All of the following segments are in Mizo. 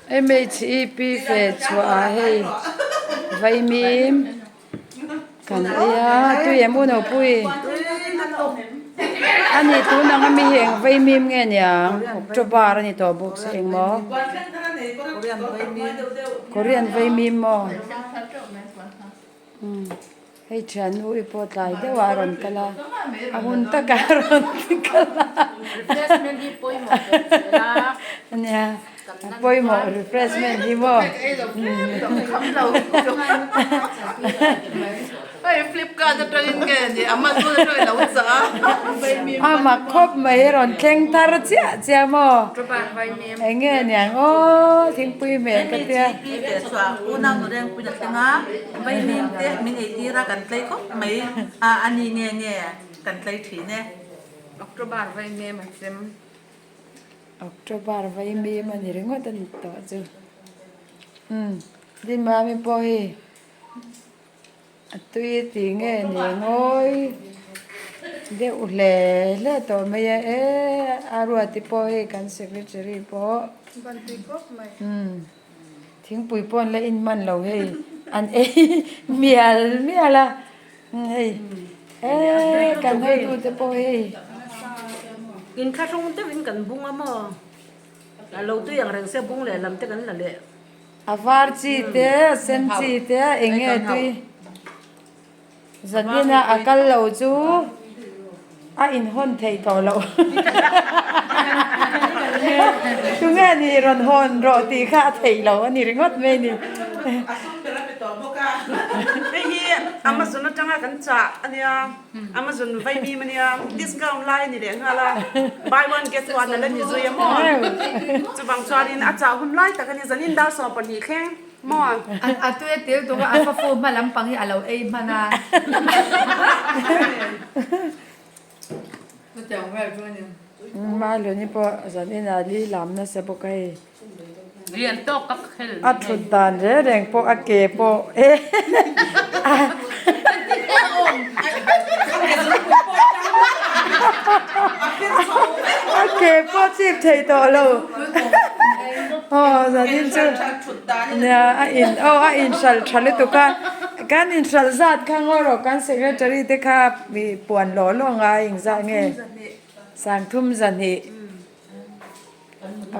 MHEP fe chhuah ah hei vaimim kan ei a tui em u nopui a ni tun ang ami hi eng vaimim nge niang October a ni tawh bawk se engmaw Korean vaimim maw. Hei thiannu i pawh tlai deuh ah a rawn kal a, a hun takah a rawn kal a. Refreshment hi pawimawh ber zel a. Nia, a pawimawh refreshment hi maw. Hei Flipkart atangin nge ni Amazon atangin lo chah a. A mak khawp mai a rawn thleng thar chiah chiah maw. Eng nge niang aw thingpui hmel ka tia. MHEP leh chhuah unau nu rengpui a thleng a, vaimim te min eitir a kan tlei khawp mai a, a ni nge nge kan tlei thin e. October vaimim a chem. October vaimim a ni ringawt a ni tawh chu. Umm Dinmami pawh hi. A tui ti nge ni ngawi deuh hle hle tawh mai a e a ruati pawh hei kan secretary pawh umm thingpui pawh an la in hman lo hei an ei mial mial a hei e kan hotute pawh hei. Inthlahrung deuhin kan bung a maw a lo tui ang reng se bung leh lam te kan la leh. A var chi te, a sen chi te, eng nge tui zanina a kal lo chu a inhawn theih tawh loh. Tunge ni rawn hawn rawh tih kha a theih loh a ni ringawt mai ni. A sum ber a pe tawh bawk a. Hei hi Amazon atanga kan chah a nia, Amazon vaimim a nia, discount lai a ni leh nghal a, buy one get one a la ni zui a maw? Chuvang chuanin a chah hun lai tak a ni, zanin dar 12 thleng maw? A tui a tel tuk a, a fafu hma lampang hi a lo ei hman a. Chutiang vel chu a ni. Mahluni pawh zanin ah li lam nasa bawk a hei. Lian tawk ka khel A thut dan reng reng pawh a ke pawh e a ke pawh chip thei tawh lo aw zanin chu nia a in aw a inhralh tha lutuk a kan inhralh zat kha ngawi rawh kan secretary te kha puan lawh lawh ngai engzah nge sangthum zahnih.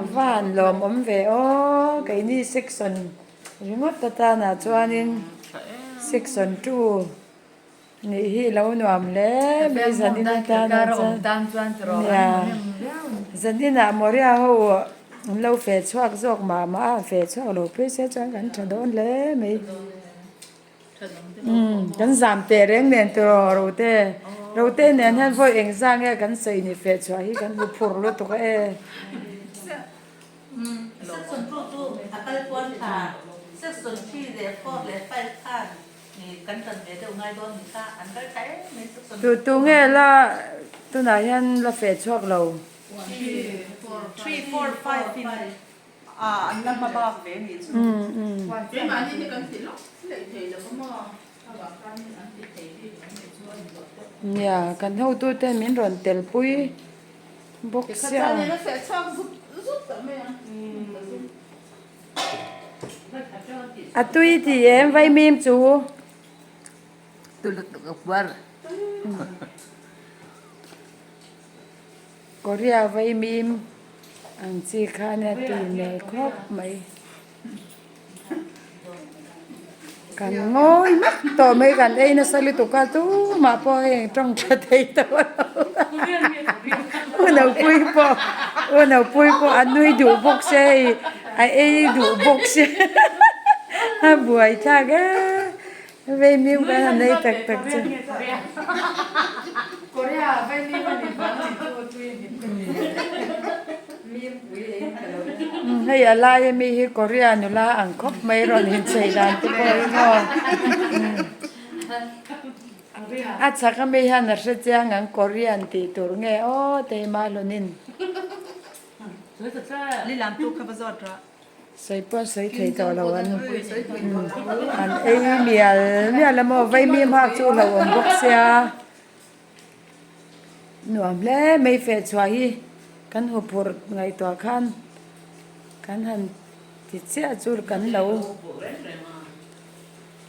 A va han lawmawm ve aw, keini section ringawt atana chuanin section 2 nih hi lo nuam hle mai zanin atana chuan nia zaninah Moria ho an lo feh chhuak zawk mah mah a, feh chhuak lo phei se chuan kan tha dawn hle mai. Umm kan zam teh reng nen tiraw Rote Rote nen hian vawi eng zang nge kan sawi ni feh chhuah hi kan hmu phur lutuk a e. Section 2 chu a kal kual tha, Section 3 leh 4 leh 5 khan kan tan ve deuh ngai dawn ni kha an kal tha em mai Section Tu tu nge la tunah hian la feh chhuak lo. 3 4 5 in A an la hma bak ve nih chu. Keimahni hi kan ti lawk leh thei lo a maw? A vang khanin an ti thei bik mai nih chu a ni loh pawh. Nia, kan hotute min rawn telpui bawk sia. Tikha chuan a feh chhuak zut zut ta mai a. A tui ti em vaimim chu? Tui lutuk a puar. Korea vaimim ang chi kha nia tui hmel khawp mai. Kan ngawi mek tawh mai kan ei nasa lutuk a tumah pawh hei tawng tha thei tawh lo. U Nopui pawh U Nopui pawh a nui duh bawk se hei a ei duh bawk se a buaithlak e. Vaimim kan han ei tak tak chu. Korea vaimim a nih vang ni chu tui a hnip ka ti. Mim pui ei ka lo en. Hei a lai ami hi Korea nula ang khawp mai rawn inchei dan te pawh hi maw. A chhak ami hian a hre chiang ang Korean tih tur nge aw Teima Hlunin. Lilam tu kha va zawt rawh. Sawi pawh sawi thei tawh lo an an ei mial mial a maw vaimim hak chu hlauh awm bawk sia nuam hle mai feh chhuah hi kan huphurh ngaihtuah khan kan han ti chiah chu kan lo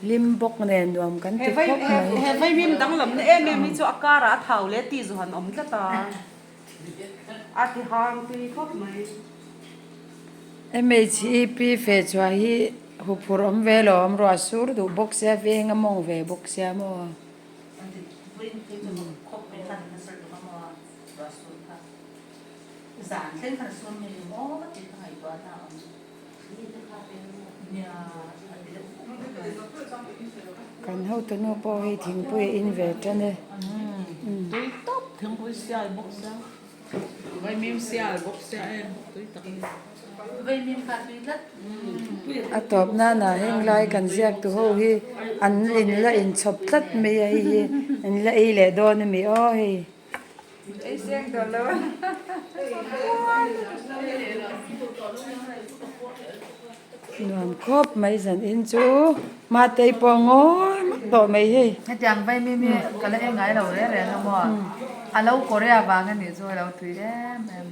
hlim bawk nen nuam kan ti khawp mai. He vaimim danglamna em em hi chu a karah a thau leh tih zawh han awm tlat a. A ti hang tui khawp mai. MHEP feh chhuah hi huphurh awm ve lo awm ruah sur duh bawk sia veng a mawng ve bawk sia maw. Kan hotunu pawh hei thingpui a in ve tan e. Tui tawp thingpui sial bawk sia vaimim sial bawk sia em tui tak a ni. A tawp nana heng lai kan ziak tu ho hi an in la inchhawp tlat mai a hei hi an la ei leh dawn a mi aw hei. Nuam khawp mai zan in chu Matei pawh ngawi mak tawh mai hei. Hetiang vaimim hi ka la en ngai lo reng reng a maw? A lo Korea vang a nih chu a lo tui em em.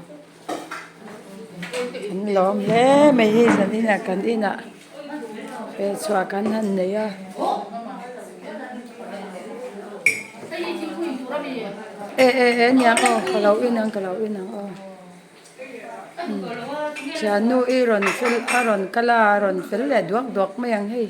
Kan lawm hle mai hei zan inah kan inah pehchhuah kan han nei a. E e e niang aw ka lo in ang ka lo in ang aw thiannu i rawn fel a rawn kal a a rawn fel leh duak duak mai ang hei.